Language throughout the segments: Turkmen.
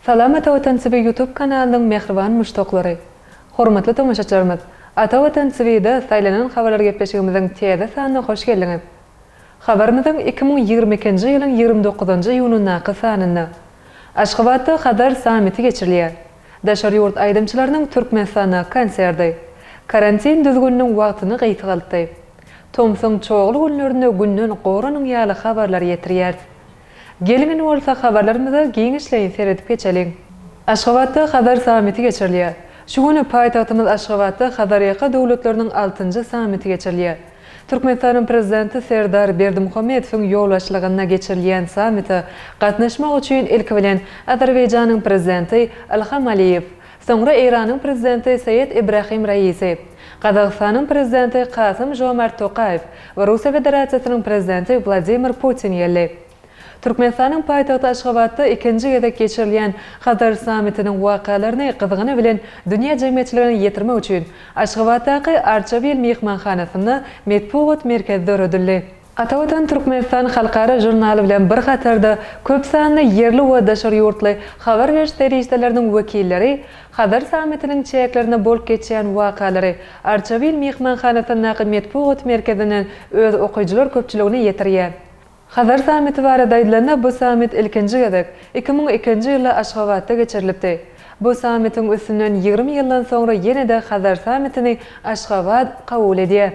Salam Ata Watan TV YouTube kanalynyň mähriban muşdaklary! Hormatly tomaşaçylarymyz, Ata Watan TV-de Saýlanan habarlar gepleşigimiziň täze sanyna hoş geldiňiz! Habarymyzyň 2022-nji ýylyň 29-njy iýunyndaky sanynda Aşgabatda Hazar sammiti geçirilýär. Daşary ýurt aýdymçylarynyň Türkmenistanda konserdi. Karantin düzgüniniň wagtyny gysgaltdy. Tomsuň çogly günlerinde günden goranyň ýaly habarlary ýetirýäris. Geliň indi bolsa habarlarymyza giňişleýin seredip geçeliň. Aşgabatda Hazar sammiti geçirilýär. Şu gün paýtagtymyz Aşgabatda Hazarýaka döwletleriniň altynjy sammiti geçirilýär. Türkmenistanyň Prezidenti Serdar Berdimuhamedowyň ýolbaşçylygynda geçirilýän sammite gatnaşmak üçin ilki bilen Azerbaýjanyň Prezidenti Ilham Aliýew, soňra Eýranyň Prezidenti Seýed Ibrahim Raisi, Gazagystanyň Prezidenti Kasym-Žomart Tokaýew we Russiýa Federasiýasynyň Prezidenti Wladimir Putin geldi. Türkmenistanyň paýtagty Aşgabatda ikinji gezek geçirilýän Hazar sammitiniň wakalaryny gyzgyny bilen dünýä jemgyýetçiligine ýetirmek üçin Aşgabatdaky Arçabil myhmanhanasynda metbugat merkezi döredildi. Atavatan Türkmenistan halkara žurnaly bilen bir hatarda köp sanly ýerli we daşary ýurtly habar beriş serişdeleriniň wekilleri Hazar sammitiniň çäklerinde bolup geçýän wakalary Arçabil myhmanhanasyndaky metbugat merkezinden öz okyjylar köpçüligine ýetirýär. Hazar sammiti barada aýdylanda, bu sammit ilkinji gezek 2002-nji ýylda Aşgabatda geçirilipdi. Bu sammitiň üstünden 20 ýyldan soňra ýene-de Hazar sammitini Aşgabat kabul edýär.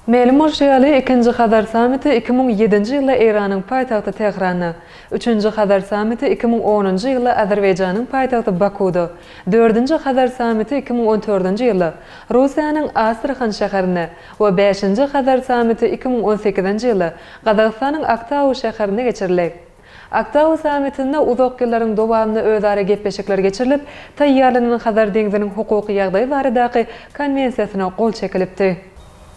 Mälim bolşy ýaly, ikinji Hazar sammiti 2007-nji ýylda Eýranyň paýtagty Tähranda, üçünji Hazar sammiti 2010-njy ýylda Azerbaýjanyň paýtagty Bakuda, dördünji Hazar sammiti 2014-nji ýylda Russiýanyň Astrahan şäherinde we bäşinji Hazar sammiti 2018-nji ýylda Gazagystanyň Aktau şäherinde geçirildi. Aktau sammitinde uzak ýyllaryň dowamynda özara gepleşikler geçirilip, taýýarlanan Hazar deňziniň hukuky ýagdaýy baradaky Konwensiýasyna gol çekilipdi.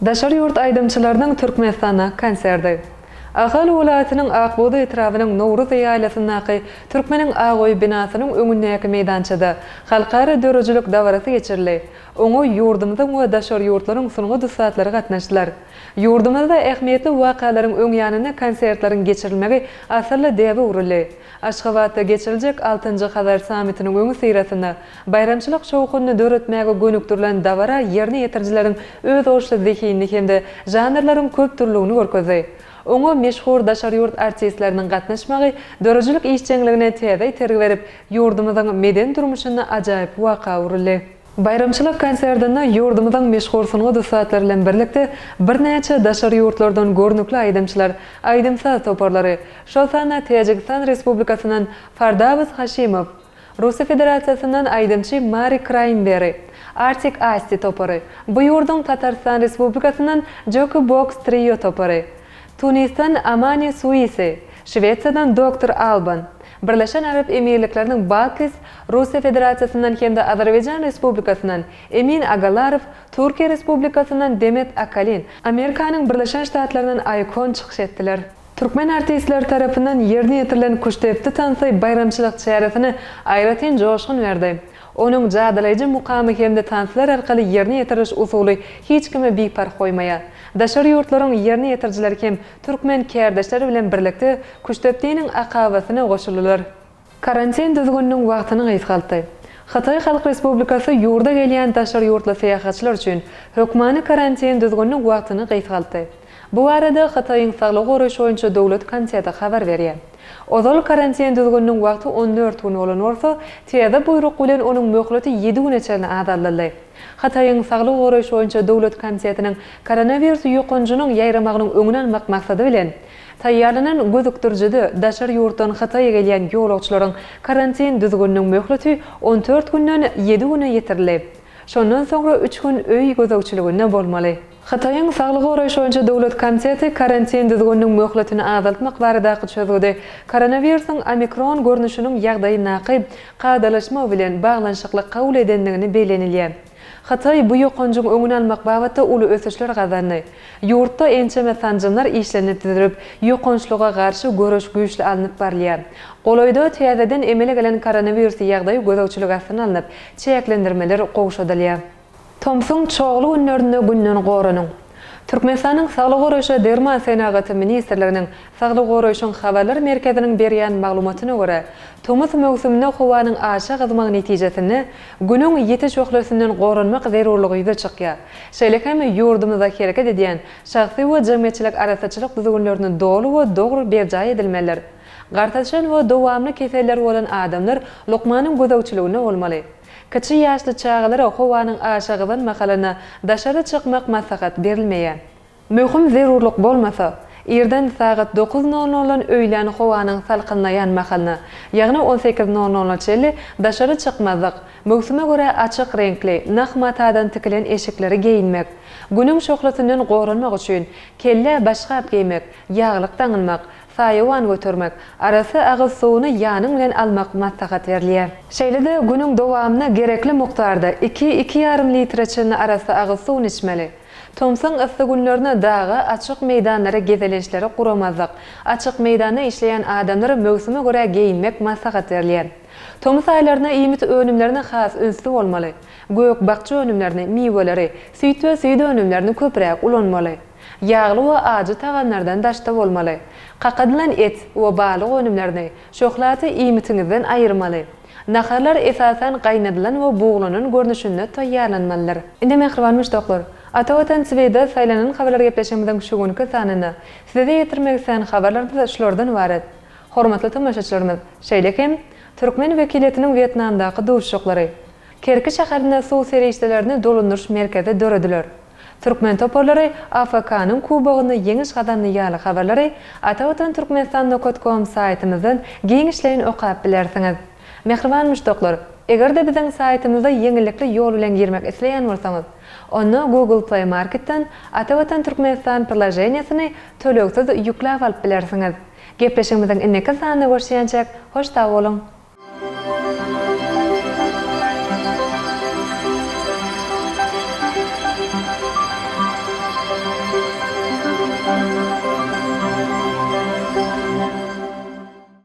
Daşary ýurt aýdymçylarynyň Türkmenistanda konserdi. Ahal welaýatynyň Ak bugdaý etrabynyň Nowruz ýaýlasyndaky Türkmeniň ak öýi binasynyň öňündäki meýdançada halkara döredijilik dabarasy geçirildi. Oňa ýurdumyzyň we daşary ýurtlaryň sungat ussatlary gatnaşdylar. Ýurdumyzda ähmiýetli wakalaryň öň ýanynda konsertleriň geçirilmegi asylly däbe öwrüldi. Aşgabatda geçiriljek altynjy Hazar sammitiniň öňüsyrasynda baýramçylyk şowhunyny döretmäge gönükdirilen dabara ýerine ýetirijileriň özboluşly zehinini hem-de žanrlaryň köpdürlügini görkezdi. Oňa meşhur daşary ýurt artistleriniň gatnaşmagy döredijilik işjeňligine täze itergi berip, ýurdumyzyň medeni durmuşynda ajaýyp waka öwrüldi. Baýramçylyk konsertinde ýurdumyzyň meşhur sungat ussatlary bilen birlikde birnäçe daşary ýurtlardan görnükli aýdymçylar, aýdym-saz toparlary, şol sanda Täjigistan Respublikasyndan Fardawuz Haşimow, Russiýa Federasiýasyndan aýdymçy Mari Kraýnberi, Artik Asti topary, bu ýurduň Tatarystan Respublikasyndan Joke Box Trio topary, Tunisden Amani Suisi, Şwesiýadan Doktor Alban, Birleşen Arap Emirlikleriniň Balkis, Russiýa Federasiýasyndan hem-de Azerbaýjan Respublikasyndan Emin Agalarow, Türkiýe Respublikasyndan Demet Akalin, Amerikanyň Birleşen Ştatlaryndan Aýkon çykyş etdiler. Türkmen artistleri tarapyndan ýerine ýetirilen küştdepdi tansy baýramçylyk çäresine aýratyn joşgun berdi. Onuň jadylaýjy mukamy hem-de tanslar arkaly ýerine ýetiriliş usuly hiç kimi biparh goýmaýar. Daşary ýurtlaryň ýerine ýetirijileri hem türkmen kärdeşleri bilen birlikde küştdepdiniň akabasyna goşuldylar. Karantin düzgüniniň wagtyny gysgaltdy. Hytaý Halk Respublikasy ýurda gelýän daşary ýurtly syýahatçylar üçin hökmany karantin düzgüniniň wagtyny gysgaltdy. Bu barada Hytaýyň Saglygy goraýyş boýunça döwlet komiteti habar berýär. Ozal karantin düzgüniniň wagty 14 gün bolan bolsa, täze buýruk bilen onuň möhleti ýedi güne çenli azaldyldy. Hytaýyň Saglygy goraýyş boýunça döwlet komitetiniň koronawirus ýokanjynyň ýaýramagynyň öňüni almak maksady bilen, taýýarlanan gözükdirijide daşary ýurtdan Hytaýa gelýän ýolagçylaryň karantin düzgüniniň möhleti 14 günden ýedi güne ýetirildi. Şondan soňra üç gün öý gözegçiliginde bolmaly. Hytaýyň Saglygy goraýyş boýunça döwlet komiteti karantin düzgüniniň möhletini azaltmak baradaky çözgüdi koronawirusyň omikron görnüşiniň ýagdaýyndaky kadalaşma bilen baglanyşykly kabul edendigini bellenilýär. Hytaý bu ýokanjyň öňüni almak babatda uly ösüşler gazandy. Ýurtda ençeme sanjymlar işlenip düzülip, ýokançlyga garşy göreş güýçli alnyp barylýar. Golaýda täzeden emele gelen koronawirus ýagdaýy gözegçilik astyna alnyp, çäklendirmeler gowşadylýar. Tomsuň çogly günlerinde günden goranyň. Türkmenistanyň Saglygy goraýyş we derman senagaty ministrliginiň Saglygy goraýşyň habarlar merkeziniň berýän maglumatyna görä, tomus möwsüminde howanyň aşa gyzmagy netijesinde Günüň ýiti şöhlesinden goranmak zerurlygy ýüze çykýar. Şeýle hem ýurdumyzda hereket edýän şahsy we jemgyýetçilik arassaçylyk düzgünlerini doly we dogry berjaý edilmelidir. Gartaşan we dowamly keselleri bolan adamlar lukmanyň gözegçiliginde bolmaly. Kiçi ýaşly çagalara howanyň aşa gyzan mahalynda daşary çykmak maslahat berilmeýär. Möhüm zerurlyk bolmasa, irden sagat dokuz nol noldan öýlän howanyň salkynlaýan mahalyna, ýagny on sekiz nol nola çenli daşary çykmazlyk, möwsüme görä açyk reňkli, nah matadan tikilen eşikleri geýinmek, Günüň şöhlesinden goranmak üçin kellä başgap geýmek, ýaglyk daňynmak, saýawan götermek, arassa agyz suwuny ýanyň bilen almak maslahat berilýär. Şeýle-de günüň dowamynda gerekli mukdarda iki, iki ýarym litre çenli arassa agyz suwuny içmeli. Tomsuň yssy günlerinde daga, açyk meýdanlara gezelençleri guramazlyk, açyk meýdanda işleýän adamlara möwsüme görä geýinmek maslahat berilýär. Tomus aýlarynda iýmit önümlerine has ünsli bolmaly. Gök-bakja önümlerini, miweleri, süýt we süýt önümlerini köpräk ulanmaly. Ýagly we ajy tagamlardan daşda bolmaly. Kakadylan et we balyk önümlerini, şöhlaty iýmitiňizden aýyrmaly. Naharlar esasan gaýnadylan we buglanan görnüşinde taýýarlanmalydyr. Indi mähriban muşdaklar, Ata Watan TVde saýlanan habarlar gepleşigimiziň şu günki sanynda size ýetirmek islän habarlarymyz şulardan ybarat. Hormatly tomaşaçylarymyz, şeýle hem, türkmen wekiliýetiniň Wýetnamdaky duşuşyklary, Kerki şäherinde suw serişdelerini dolandyryş merkezi dörediler. Türkmen toparlary AFK-nyň kubogynda ýeňiş gazandy ýaly habarlary Atavatan Türkmenistan nokat kom saýtymyzdan giňişleýin okap bilersiňiz. Mähriban muşdaklar, eger-de biziň saýtymyza ýeňillikli ýol bilen girmek isleýän bolsaňyz, onda Google Play Marketden Atavatan Türkmenistan priloženiýasyny tölegsiz ýükläp alyp bilersiňiz. Gepleşigimiziň indiki sanynda görüşýänçäk, hoş sag boluň!